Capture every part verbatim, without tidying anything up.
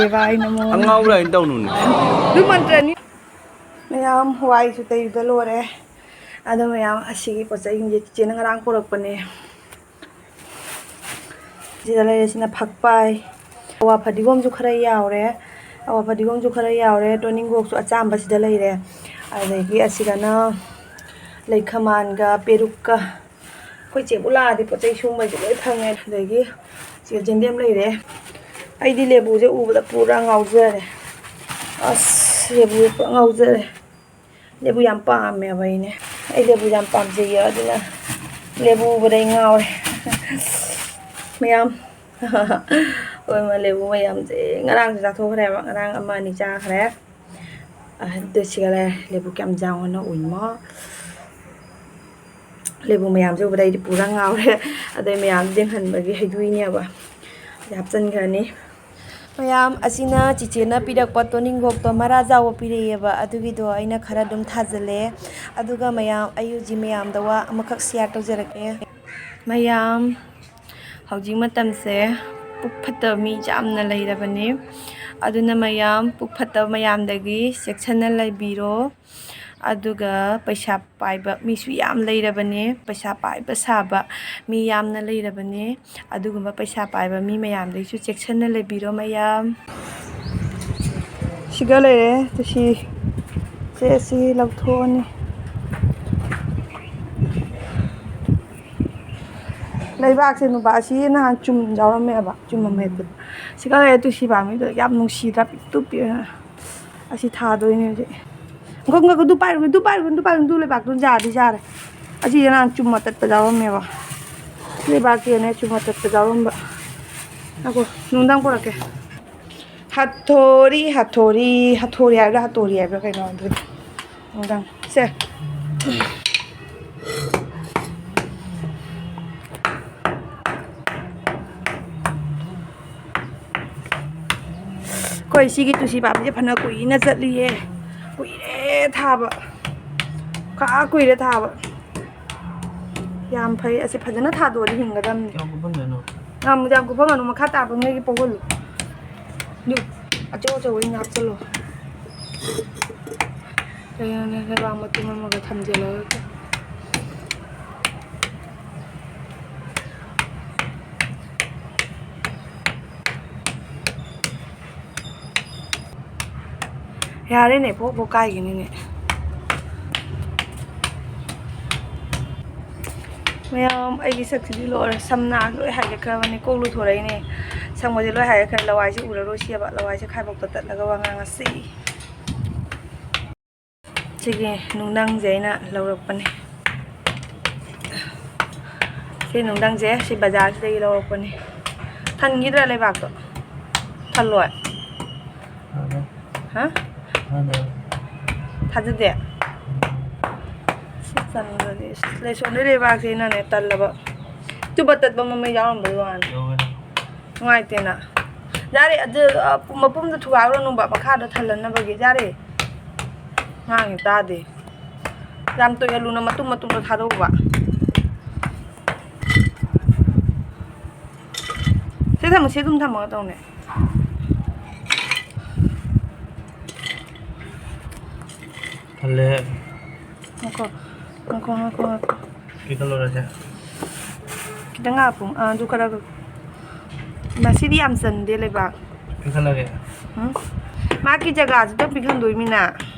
ꯚꯥꯏ ꯅꯃꯣ꯫ ꯑꯉꯥꯎꯕ ꯂꯥꯏꯟ ꯇꯧꯅꯨꯅꯦ꯫ ꯑꯗꯨ ꯃꯟꯇ꯭ꯔꯅꯤ꯫ ꯃꯌꯥꯝ ꯋꯥꯏꯁꯨ ꯇꯩꯕ ꯂꯣꯏꯔꯦ꯫ ꯑꯗꯣ ꯃꯌꯥꯝ ꯑꯁꯤꯒꯤ ꯄꯣꯠ ꯆꯩꯁꯤꯡꯁꯦ ꯆꯤꯆꯦꯅ ꯉꯔꯥꯡ ꯄꯨꯔꯛꯄꯅꯦ꯫ ꯁꯤꯗ ꯂꯩꯔꯤꯁꯤꯅ ꯐꯛꯄꯥꯏ, ꯑꯋꯥ ꯐꯗꯤꯒꯣꯝꯁꯨ ꯈꯔ ꯌꯥꯎꯔꯦ, ꯑꯋꯥ ꯐꯗꯤꯒꯣꯝꯁꯨ ꯈꯔ ꯌꯥꯎꯔꯦ, ꯇꯣꯅꯤꯡꯈꯣꯛꯁꯨ ꯑꯆꯥꯝꯕꯁꯤꯗ ꯂꯩꯔꯦ, ꯑꯗꯒꯤ ꯑꯁꯤꯗꯅ ꯂꯩꯈꯃꯥꯟꯒ ꯄꯦꯔꯨꯛꯀ꯫ ꯑꯩꯈꯣꯏ ꯆꯦꯕꯨ ꯂꯥꯛꯑꯗꯤ ꯄꯣꯠ ꯆꯩ ꯁꯨꯝꯕꯁꯦ ꯂꯣꯏ ꯐꯪꯉꯦ꯫ ꯑꯗꯒꯤ ꯁꯤꯗ ꯌꯦꯟꯗꯦꯝ ꯂꯩꯔꯦ꯫ ꯑꯩꯗꯤ ꯂꯦꯕꯨꯁꯦ ꯎꯕꯗ ꯄꯨꯔꯥ ꯉꯥꯎꯖꯔꯦ꯫ ꯑꯁ, ꯂꯦꯕꯨ ꯄꯨꯔꯥ ꯉꯥꯎꯖꯔꯦ꯫ ꯂꯦꯕꯨ ꯌꯥꯝ ꯄꯥꯝꯃꯦꯕ ꯑꯩꯅꯦ꯫ ꯑꯩ ꯂꯦꯕꯨ ꯌꯥꯝ ꯄꯥꯝꯖꯩꯌꯦ, ꯑꯗꯨꯅ ꯂꯦꯕꯨ ꯎꯕꯗ ꯑꯩ ꯉꯥꯎꯔꯦ꯫ ꯃꯌꯥꯝ꯫ ꯍꯣꯏ, ꯃꯥ ꯂꯦꯕꯨ ꯃꯌꯥꯝꯁꯦ ꯉꯔꯥꯡꯁꯨ ꯆꯥꯊꯣꯛꯈ꯭ꯔꯦꯕ, ꯉꯔꯥꯡ ꯑꯃ ꯑꯅꯤ ꯆꯥꯈ꯭ꯔꯦ꯫ ꯑꯗꯨ ꯁꯤꯒ ꯂꯩꯔꯦ꯫ ꯂꯦꯕꯨ ꯀꯌꯥꯝ ꯆꯥꯎꯅ ꯎꯏꯃꯣ꯫ ꯂꯦꯕꯨ ꯃꯌꯥꯝꯁꯦ ꯎꯕꯗ ꯑꯩꯗꯤ ꯄꯨꯔꯥ ꯉꯥꯎꯔꯦ꯫ ꯑꯗꯩ ꯃꯌꯥꯝ ꯌꯦꯡꯍꯟꯕꯒꯤ ꯍꯩꯗꯣꯛꯏꯅꯦꯕ꯫ ꯁꯤ ꯍꯥꯞꯆꯤꯟꯈ꯭ꯔꯅꯤ꯫ ꯃꯌꯥꯝ, ꯑꯁꯤꯅ ꯆꯤꯆꯦꯅ ꯄꯤꯔꯛꯄ ꯇꯣꯅꯤꯡꯈꯣꯛꯇꯣ ꯃꯔꯥ ꯆꯥꯎꯕ ꯄꯤꯔꯛꯑꯦꯕ, ꯑꯗꯨꯒꯤꯗꯣ ꯑꯩꯅ ꯈꯔ ꯑꯗꯨꯝ ꯊꯥꯖꯤꯜꯂꯦ꯫ ꯑꯗꯨꯒ ꯃꯌꯥꯝ, ꯑꯩ ꯍꯧꯖꯤꯛ ꯃꯌꯥꯝꯗ ꯋꯥ ꯑꯃꯈꯛ ꯁꯤꯌꯥꯔ ꯇꯧꯖꯔꯛꯀꯦ꯫ ꯃꯌꯥꯝ, ꯍꯧꯖꯤꯛ ꯃꯇꯝꯁꯦ ꯄꯨꯛ ꯐꯠꯇꯕ ꯃꯤ ꯌꯥꯝꯅ ꯂꯩꯔꯕꯅꯤ꯫ ꯑꯗꯨꯅ ꯃꯌꯥꯝ, ꯄꯨꯛ ꯐꯠꯇꯕ ꯃꯌꯥꯝꯗꯒꯤ ꯆꯦꯛꯁꯤꯟꯅ ꯂꯩꯕꯤꯔꯣ꯫ ꯑꯗꯨꯒ ꯄꯩꯁꯥ ꯄꯥꯏꯕ ꯃꯤꯁꯨ ꯌꯥꯝ ꯂꯩꯔꯕꯅꯦ, ꯄꯩꯁꯥ ꯄꯥꯏꯕ ꯁꯥꯕ ꯃꯤ ꯌꯥꯝꯅ ꯂꯩꯔꯕꯅꯦ꯫ ꯑꯗꯨꯒꯨꯝꯕ ꯄꯩꯁꯥ ꯄꯥꯏꯕ ꯃꯤ ꯃꯌꯥꯝꯗꯒꯤꯁꯨ ꯆꯦꯛꯁꯤꯟꯅ ꯂꯩꯕꯤꯔꯣ ꯃꯌꯥꯝ꯫ ꯁꯤꯒ ꯂꯩꯔꯦ, ꯇꯨꯁꯤ꯫ ꯁꯦ, ꯑꯁꯤ ꯂꯧꯊꯣꯛꯑꯅꯤ꯫ ꯂꯩꯕꯥꯛꯁꯦ ꯅꯨꯄꯥ ꯑꯁꯤ ꯅꯍꯥꯟ ꯆꯨꯝ ꯌꯥꯎꯔꯝꯃꯦꯕ, ꯆꯨꯝ ꯑꯃ ꯍꯦꯛꯇ꯫ ꯁꯤꯒ ꯂꯩꯔꯦ, ꯇꯨꯁꯤ ꯄꯥꯝꯃꯤꯗꯣ ꯌꯥꯝ ꯅꯨꯡꯁꯤꯗ꯭ꯔꯥ, ꯄꯤꯛꯇꯨ ꯄꯤꯛꯑꯦ꯫ ꯑꯁꯤ ꯊꯥꯗꯣꯏꯅꯦ ꯍꯧꯖꯤꯛ꯫ ꯉꯥꯏꯈꯣ, ꯉꯥꯏꯈꯣ, ꯑꯗꯨ ꯄꯥꯏꯔꯨꯅꯨ, ꯑꯗꯨ ꯄꯥꯏꯔꯨꯅꯨ, ꯑꯗꯨ ꯄꯥꯏꯔꯨꯅꯨ, ꯑꯗꯨ ꯂꯩꯕꯥꯛꯇꯨ ꯌꯥꯗꯤ ꯌꯥꯔꯦ꯫ ꯑꯁꯤꯁꯦ ꯅꯍꯥꯟ ꯆꯨꯝ ꯑꯇꯠꯄ ꯌꯥꯎꯔꯝꯃꯦꯕ꯫ ꯂꯩꯕꯥꯛꯀꯤꯅꯦ ꯆꯨꯝ ꯑꯇꯠꯄ ꯌꯥꯎꯔꯝꯕ꯫ ꯉꯥꯏꯈꯣ, ꯅꯨꯡꯗꯥꯡ ꯄꯨꯔꯛꯀꯦ꯫ ꯍꯊꯣꯔꯤ, ꯍꯊꯣꯔꯤ, ꯍꯊꯣꯔꯤ ꯍꯥꯏꯕ꯭ꯔꯥ, ꯍꯊꯣꯔꯤ ꯍꯥꯏꯕ꯭ꯔꯥ ꯀꯩꯅꯣ ꯑꯗꯨꯗꯤ꯫ ꯅꯨꯡꯗꯥꯡ꯫ ꯁꯦ꯫ ꯑꯩꯈꯣꯏ ꯁꯤꯒꯤ ꯇꯨꯁꯤ ꯄꯥꯝꯕꯤꯁꯦ ꯐꯅ ꯀꯨꯏꯅ ꯆꯠꯂꯤꯌꯦ꯫ ꯀꯨꯏꯔꯦ ꯊꯥꯕ꯫ ꯈꯥ ꯀꯨꯏꯔꯦ ꯊꯥꯕ꯫ ꯌꯥꯝ ꯐꯩ꯫ ꯑꯁꯤ ꯐꯖꯅ ꯊꯥꯗꯣꯛꯑꯗꯤ ꯍꯤꯡꯒꯗꯕꯅꯤ꯫ ꯌꯥꯝ ꯀꯨꯞꯍꯟꯒꯅꯨ꯫ ꯌꯥꯝ, ꯌꯥꯝ ꯀꯨꯞꯍꯟꯒꯅꯨ꯫ ꯃꯈꯥ ꯇꯥꯕꯉꯩꯒꯤ ꯄꯧꯍꯜꯂꯨ꯫ ꯑꯗꯨ ꯑꯆꯧ ꯑꯆꯧꯕ ꯑꯣꯏꯅ ꯍꯥꯞꯆꯤꯜꯂꯣ꯫ ꯀꯩꯅꯣꯅꯦ, ꯂꯩꯕꯥꯛ ꯃꯇꯨꯝ ꯑꯃꯒ ꯊꯝꯖꯤꯜꯂꯒ꯫ ꯌꯥꯔꯦꯅꯦ, ꯄꯣꯛ ꯄꯣꯛ ꯀꯥꯏꯒꯤꯅꯤꯅꯦ꯫ ꯃꯌꯥꯝ, ꯑꯩꯒꯤ ꯁꯛꯁꯤꯗꯤ ꯂꯣꯏꯔꯦ꯫ ꯁꯝꯅ ꯂꯣꯏ ꯍꯥꯏꯒꯠꯈ꯭ꯔꯕꯅꯤ꯫ ꯀꯣꯛ ꯂꯨꯊꯣꯔꯛꯏꯅꯦ꯫ ꯁꯪꯕꯁꯦ ꯂꯣꯏ ꯍꯥꯏꯒꯠꯈ꯭ꯔꯦ꯫ ꯂꯋꯥꯏꯁꯦ ꯎꯔꯔꯣꯏ ꯁꯤꯑꯕ꯫ ꯂꯋꯥꯏꯁꯦ ꯈꯥꯏꯕꯣꯛꯇ ꯇꯠꯂꯒ ꯋꯥ ꯉꯥꯡꯉꯁꯤ꯫ ꯁꯤꯒꯤ ꯅꯨꯡꯗꯪꯁꯦ ꯑꯩꯅ ꯂꯧꯔꯛꯄꯅꯦ꯫ ꯁꯤ ꯅꯨꯡꯗꯪꯁꯦ ꯁꯤ ꯕꯖꯥꯔꯁꯤꯗꯒꯤ ꯂꯧꯔꯛꯄꯅꯦ꯫ ꯊꯟꯈꯤꯗ꯭ꯔꯥ ꯂꯩꯕꯥꯛꯇꯣ? ꯊꯜꯂꯣꯏ꯫ ꯍꯥ? ꯊꯥꯖꯗꯦ? ꯁꯤ ꯆꯟꯗ꯭ꯔꯗꯤ ꯂꯩꯁꯣꯟꯗꯩ ꯂꯩꯕꯥꯛꯁꯦ ꯑꯩꯅꯅꯦ ꯇꯜꯂꯕ꯫ ꯆꯨꯕ ꯇꯠꯄ ꯃꯃꯩ ꯌꯥꯎꯔꯝꯕꯩ ꯋꯥꯅꯤ꯫ ꯅꯨꯡꯉꯥꯏꯇꯦꯅ꯫ ꯌꯥꯔꯦ, ꯑꯗꯨ, ꯑ, ꯃꯄꯨꯝꯗꯣ ꯊꯨꯒꯥꯏꯔꯨꯔꯅꯨꯕ, ꯃꯈꯥꯗ ꯊꯜꯂꯟꯅꯕꯒꯤ꯫ ꯌꯥꯔꯦ꯫ ꯉꯥꯡꯉꯤ ꯇꯥꯗꯦ꯫ ꯌꯥꯝ ꯇꯣꯏꯍꯜꯂꯨꯅ ꯃꯇꯨꯝ ꯃꯇꯨꯝꯗꯣ ꯊꯥꯗꯧꯕ꯫ ꯁꯤ ꯊꯝꯃꯣ, ꯁꯤ ꯑꯗꯨꯝ ꯊꯝꯃꯒ ꯇꯧꯅꯦ꯫ ꯊꯜꯂꯦ꯫ ꯉꯥꯏꯈꯣ, ꯉꯥꯏꯈꯣ, ꯉꯥꯏꯈꯣ, ꯉꯥꯏꯈꯣ꯫ ꯄꯤꯈꯠꯂꯨꯔꯁꯦ꯫ ꯈꯤꯇꯪ ꯉꯥꯏꯈꯣ꯫ ꯑꯥ, ꯑꯗꯨ ꯈꯔ, ꯃꯁꯤꯗꯤ ꯌꯥꯝ ꯆꯟꯗꯦ ꯂꯩꯕꯥꯛ꯫ ꯄꯤꯈꯠꯂꯒꯦ꯫ ꯎꯝ? ꯃꯥꯒꯤ ꯖꯒꯥꯁꯤꯗ ꯄꯤꯛꯍꯟꯗꯣꯏꯃꯤꯅ꯫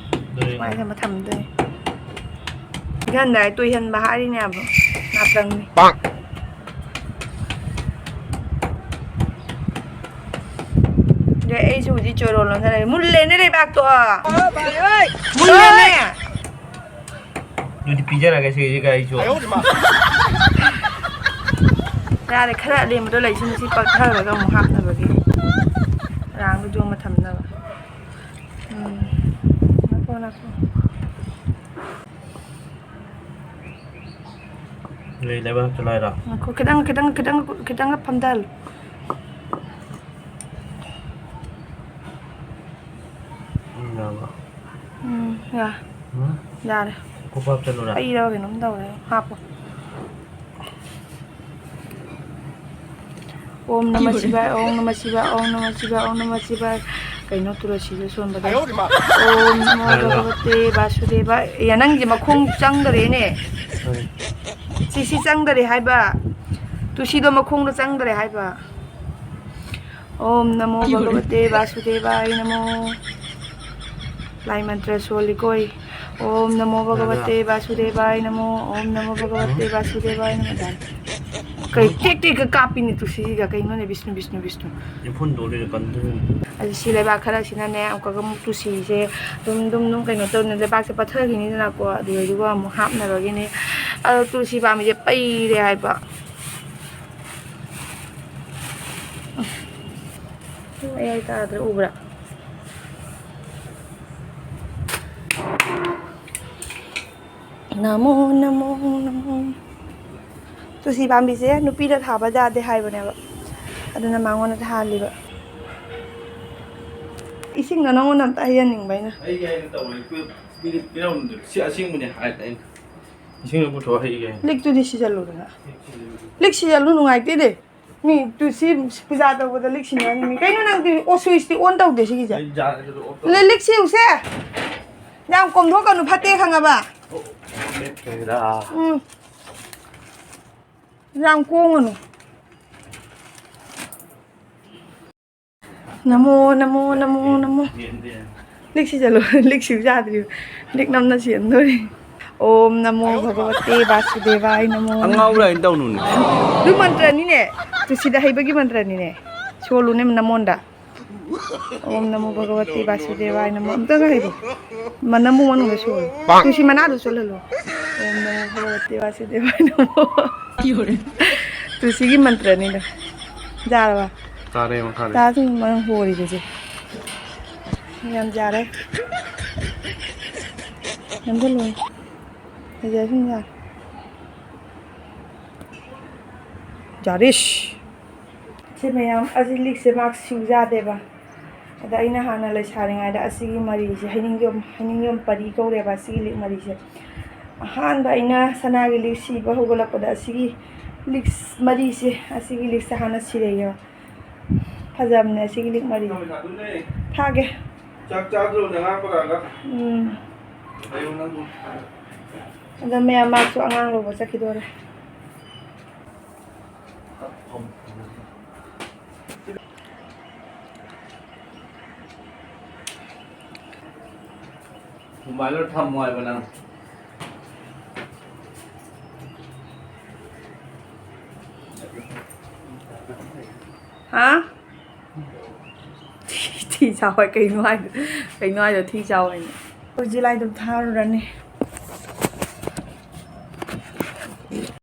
ꯑꯗꯨꯅꯤ꯫ ꯁꯨꯃꯥꯏꯅ ꯊꯝꯃ ꯊꯝꯗꯣꯏꯅꯤ꯫ ꯄꯤꯛꯍꯟꯗꯥꯏ ꯇꯣꯏꯍꯟꯕ ꯍꯥꯏꯔꯤꯅꯦꯕ꯫ ꯉꯥꯛꯇꯪꯅꯤ꯫ ꯄꯥꯛ꯫ ꯑꯗꯩ ꯑꯩꯁꯨ ꯍꯧꯖꯤꯛ ꯆꯣꯏꯔꯣꯜ ꯂꯣꯟꯊꯔꯒꯦ꯫ ꯃꯨꯜꯂꯦꯅꯦ ꯂꯩꯕꯥꯛꯇꯣ꯫ ꯃꯨꯜꯂꯦꯅꯦ꯫ ꯑꯗꯨꯗꯤ ꯄꯤꯖꯔꯒꯦ ꯁꯤꯁꯤꯒ ꯑꯩꯁꯨ꯫ ꯌꯥꯔꯦ, ꯈꯔ ꯑꯂꯦꯝꯕꯗꯣ ꯂꯩꯁꯅꯨ, ꯁꯤ ꯄꯛꯊꯔꯒ ꯑꯃꯨꯛ ꯍꯥꯞꯅꯕꯒꯤ꯫ ꯔꯥꯡꯗꯨ ꯌꯣꯝꯃ ꯊꯝꯅꯕ꯫ ꯎꯝ꯫ ꯅꯥꯈꯣ, ꯅꯥꯈꯣ꯫ ꯂꯩ ꯂꯩꯕꯥꯛꯇ ꯂꯥꯏꯔꯣ? ꯉꯥꯏꯈꯣ, ꯈꯤꯇꯪ, ꯈꯤꯇꯪ, ꯈꯤꯇꯪ, ꯈꯤꯇꯪꯒ ꯐꯝꯊꯍꯜꯂꯨ꯫ ꯎꯝ, ꯌꯥꯔꯕ? ꯎꯝ, ꯌꯥ-, ꯎꯝ? ꯌꯥꯔꯦ꯫ ꯀꯣꯛ ꯍꯥꯞꯆꯜꯂꯨꯔꯥ? ꯄꯩꯔꯕ ꯀꯩꯅꯣꯝ ꯇꯧꯔꯦ꯫ ꯍꯥꯞꯄꯣ꯫ ꯑꯣꯝ ꯅꯃ ꯁꯤꯚꯥꯏ, ꯑꯣꯝ ꯅꯃ ꯁꯤꯚꯥꯏ, ꯑꯣꯝ ꯅꯃ ꯁꯤꯚꯥꯏ, ꯑꯣꯝ ꯅꯃ ꯁꯤꯚꯥꯏ꯫ ꯀꯩꯅꯣ ꯇꯨꯂꯁꯤꯗ ꯁꯣꯟꯕꯗ? ꯑꯣꯝ ꯅꯃꯣ ꯍꯥꯏꯔꯣ꯫ ꯚꯒꯋꯇꯦ ꯚꯥꯁꯨꯗꯦꯕ꯫ ꯑꯦ, ꯅꯪꯁꯦ ꯃꯈꯣꯡ ꯆꯪꯗꯔꯦꯅꯦ꯫ ꯍꯣꯏ꯫ ꯁꯤ, ꯁꯤ ꯆꯪꯗꯔꯦ ꯍꯥꯏꯕ꯫ ꯇꯨꯁꯤꯗꯣ ꯃꯈꯣꯡꯗꯣ ꯆꯪꯗꯔꯦ ꯍꯥꯏꯕ꯫ ꯑꯣꯝ ꯅꯃꯣ ꯚꯒꯋꯇꯦ ꯚꯥꯁꯨꯗꯦꯕꯥꯌ ꯅꯃꯣ꯫ ꯂꯥꯏ ꯃꯟꯇ꯭ꯔ ꯁꯣꯜꯂꯤꯀꯣꯏ꯫ ꯑꯣꯝ ꯅꯃꯣ ꯚꯒꯋꯇꯦ ꯚꯥꯁꯨꯗꯦꯕꯥꯌ ꯅꯃꯣ꯫ ꯑꯣꯝ ꯅꯃꯣ ꯚꯒꯋꯇꯦ ꯚꯥꯁꯨꯗꯦꯕꯥꯌ ꯅꯃꯣ꯫ ꯀꯩ ꯇꯦꯛ ꯇꯦꯛꯀ ꯀꯥꯞꯄꯤꯅꯤ ꯇꯨꯁꯤꯒ, ꯀꯩꯅꯣꯅꯦ, ꯕꯤꯁꯅꯨ, ꯕꯤꯁꯅꯨ, ꯕꯤꯁꯅꯨ꯫ ꯏꯐꯨꯟꯗꯣ ꯂꯩꯔ ꯀꯟꯗꯣꯏꯅꯤ꯫ ꯑꯗꯨ ꯁꯤ ꯂꯩꯕꯥꯛ ꯈꯔꯁꯤꯅꯅꯦ, ꯑꯃꯨꯛꯀꯒ ꯑꯃꯨꯛ ꯇꯨꯁꯤꯁꯦ ꯑꯗꯨꯝ, ꯑꯗꯨꯝ, ꯑꯗꯨꯝ ꯀꯩꯅꯣ ꯇꯧꯅ ꯂꯩꯕꯥꯛꯁꯦ ꯄꯠꯊꯈꯤꯅꯤꯗꯅꯀꯣ, ꯑꯗꯨꯗꯨꯒ ꯑꯃꯨꯛ ꯍꯥꯞꯅꯕꯒꯤꯅꯦ꯫ ꯑꯗꯣ ꯇꯨꯜꯁꯤ ꯄꯥꯝꯕꯤꯁꯦ ꯄꯩꯔꯦ ꯍꯥꯏꯕ꯫ ꯃꯌꯥꯏ ꯇꯥꯗ꯭ꯔꯥ, ꯎꯕ꯭ꯔꯥ? ꯅꯃꯣ, ꯅꯃꯣ, ꯅꯃꯣ꯫ ꯇꯨꯜꯁꯤ ꯄꯥꯝꯕꯤꯁꯦ ꯅꯨꯄꯤꯅ ꯊꯥꯕ ꯌꯥꯗꯦ ꯍꯥꯏꯕꯅꯦꯕ, ꯑꯗꯨꯅ ꯃꯉꯣꯟꯗ ꯊꯥꯍꯜꯂꯤꯕ꯫ ꯏꯁꯤꯡꯗꯣ ꯅꯉꯣꯟꯗ ꯑꯝꯇ ꯍꯩꯍꯟꯅꯤꯡꯕ ꯑꯩꯅ꯫ ꯑꯩꯒꯤ ꯍꯥꯏꯅ ꯇꯧꯔꯦ, ꯄꯤ-, ꯄꯤ-, ꯄꯤꯔꯝꯗ꯭ꯔꯦ꯫ ꯁꯤ ꯑꯁꯦꯡꯕꯅꯦ ꯍꯥꯏꯔꯦ ꯑꯩꯅ꯫ ꯏꯁꯤꯡꯗꯣ ꯄꯨꯊꯣꯛꯑ ꯍꯩꯒꯦ꯫ ꯂꯤꯛꯇꯨꯗꯤ ꯁꯤꯖꯜꯂꯨꯗꯅ꯫ ꯂꯤꯛ ꯁꯤꯖꯜꯂꯨ꯫ ꯂꯤꯛ ꯁꯤꯖꯜꯂꯨ ꯅꯨꯡꯉꯥꯏꯇꯦꯗꯤ꯫ ꯃꯤ ꯇꯨ ꯁꯤ ꯄꯨꯖꯥ ꯇꯧꯕꯗ ꯂꯤꯛ ꯁꯤꯟꯅꯅꯤ ꯃꯤ꯫ ꯀꯩꯅꯣ ꯅꯪꯗꯤ ꯑꯣ ꯁ꯭ꯋꯤꯁꯇꯤ ꯑꯣꯟ ꯇꯧꯗꯦ ꯁꯤꯒꯤꯁꯦ? ꯑꯩ ꯌꯥꯔꯦ ꯑꯗꯨꯗ ꯑꯣꯐ ꯇꯧ꯫ ꯂꯤ-, ꯂꯤꯛ ꯁꯤꯎꯁꯦ꯫ ꯌꯥꯝ ꯀꯣꯝꯊꯣꯛꯀꯅꯨ ꯐꯠꯇꯦ ꯈꯪꯉꯕ? ꯑꯣ, ꯂꯦꯞꯈ꯭ꯔꯦꯗ꯫ ꯎꯝ꯫ ꯌꯥꯝ ꯀꯣꯡꯉꯅꯨ꯫ ꯅꯃꯣ, ꯅꯃꯣ, ꯅꯃꯣ, ꯅꯃꯣ꯫ ꯂꯤꯛꯁꯤ ꯆꯠꯂꯣ꯫ ꯂꯤꯛꯁꯤꯁꯨ ꯌꯥꯗ꯭ꯔꯤ꯫ ꯂꯤꯛ ꯅꯝꯅ ꯆꯦꯟꯗꯣꯔꯤ꯫ ꯑꯣꯝ ꯅꯃꯣ ꯚꯒꯋꯇꯦ ꯚꯥꯁꯨꯗꯦꯚꯥꯌ ꯅꯃꯣ꯫ ꯑꯉꯥꯎꯕ ꯂꯥꯏꯟ ꯇꯧꯅꯨꯅꯦ꯫ ꯑꯗꯨ ꯃꯟꯇ꯭ꯔꯅꯤꯅꯦ꯫ ꯇꯨꯁꯤꯗ ꯍꯩꯕꯒꯤ ꯃꯟꯇ꯭ꯔꯅꯤꯅꯦ꯫ ꯁꯣꯜꯂꯨꯅꯦ ꯅꯃꯣꯟꯗ꯫ ꯑꯣꯝ ꯅꯃꯣ ꯚꯒꯋꯇꯦ ꯚꯥꯁꯨꯗꯦꯚꯥꯌ ꯅꯃꯣ꯫ ꯑꯝꯇꯒ ꯍꯩꯔꯣ꯫ ꯃꯅꯝꯕꯨ ꯃꯅꯨꯡꯗ ꯁꯣꯜꯂꯣ꯫ ꯇꯨꯁꯤ ꯃꯅꯥꯗꯨ ꯆꯣꯜꯍꯜꯂꯣ꯫ ꯑꯣꯝ ꯅꯃꯣ ꯚꯒꯋꯇꯦ ꯚꯥꯁꯨꯗꯦꯚꯥꯌ ꯅꯃꯣ꯫ ꯇꯨꯁꯤꯒꯤ ꯃꯟꯇ꯭ꯔꯅꯤꯗ꯫ ꯌꯥꯔꯕ? ꯇꯥꯔꯦ, ꯃꯈꯥꯗꯤ꯫ ꯇꯥꯁꯤ ꯃꯔꯝ ꯍꯣꯔꯤꯕꯁꯦ꯫ ꯌꯥꯝ ꯌꯥꯔꯦ꯫ ꯅꯝꯁꯤꯜꯂꯣ꯫ ꯐꯖꯔꯦ, ꯁꯨꯝ ꯌꯥꯔꯦ꯫ ꯌꯥꯔꯤꯁ꯫ ꯁꯤ ꯃꯌꯥꯝ ꯑꯁꯤ ꯂꯤꯛꯁꯦ ꯃꯥ ꯁꯤꯎ ꯌꯥꯗꯦꯕ꯫ ꯑꯗ ꯑꯩꯅ ꯍꯥꯟꯅ ꯂꯩꯁꯥꯔꯤꯉꯩꯗ ꯑꯁꯤꯒꯤ ꯃꯔꯤꯁꯦ ꯍꯩꯅꯤꯡꯌꯣꯝ, ꯍꯩꯅꯤꯡꯌꯣꯝ ꯄꯔꯤ ꯀꯧꯔꯦꯕ ꯑꯁꯤꯒꯤ ꯂꯤꯛ ꯃꯔꯤꯁꯦ꯫ ꯑꯍꯥꯟꯕ ꯑꯩꯅ ꯁꯅꯥꯒꯤ ꯂꯤꯛ ꯁꯤꯕ ꯍꯧꯒꯠꯂꯛꯄꯗ ꯑꯁꯤꯒꯤ ꯂꯤꯛꯁ ꯃꯔꯤꯁꯦ, ꯑꯁꯤꯒꯤ ꯂꯤꯛꯁꯁꯦ ꯍꯥꯟꯅ ꯁꯤꯔꯦ ꯌꯦꯡꯉꯣ꯫ ꯐꯖꯕꯅꯦ ꯑꯁꯤꯒꯤ ꯂꯤꯛ ꯃꯔꯤ꯫ ꯊꯥꯒꯦ꯫ ꯆꯥꯛ ꯆꯥꯗ꯭ꯔꯣ ꯅꯉꯥꯡ ꯄꯨꯔꯛꯑꯒ? ꯎꯝ꯫ ꯂꯩꯌꯣ ꯅꯪꯕꯨ꯫ ꯑꯗꯣ ꯃꯌꯥꯝ ꯃꯥꯁꯨ ꯑꯉꯥꯡ ꯂꯧꯕ ꯆꯠꯈꯤꯗꯣꯔꯦ꯫ ꯃꯣꯕꯥꯏꯜꯗꯣ ꯊꯝꯃꯣ ꯍꯥꯏꯕ ꯅꯪ꯫ ꯍꯥ? ꯊꯤ ꯆꯥꯎ ꯍꯥꯏ ꯀꯩꯅꯣ ꯍꯥꯏꯗꯣ? ꯀꯩꯅꯣ ꯍꯥꯏꯗꯣ ꯊꯤ ꯆꯥꯎ ꯍꯥꯏꯅ? ꯍꯧꯖꯤꯛ ꯂꯥꯏꯗꯨꯝ ꯊꯥꯔꯨꯔꯅꯤ꯫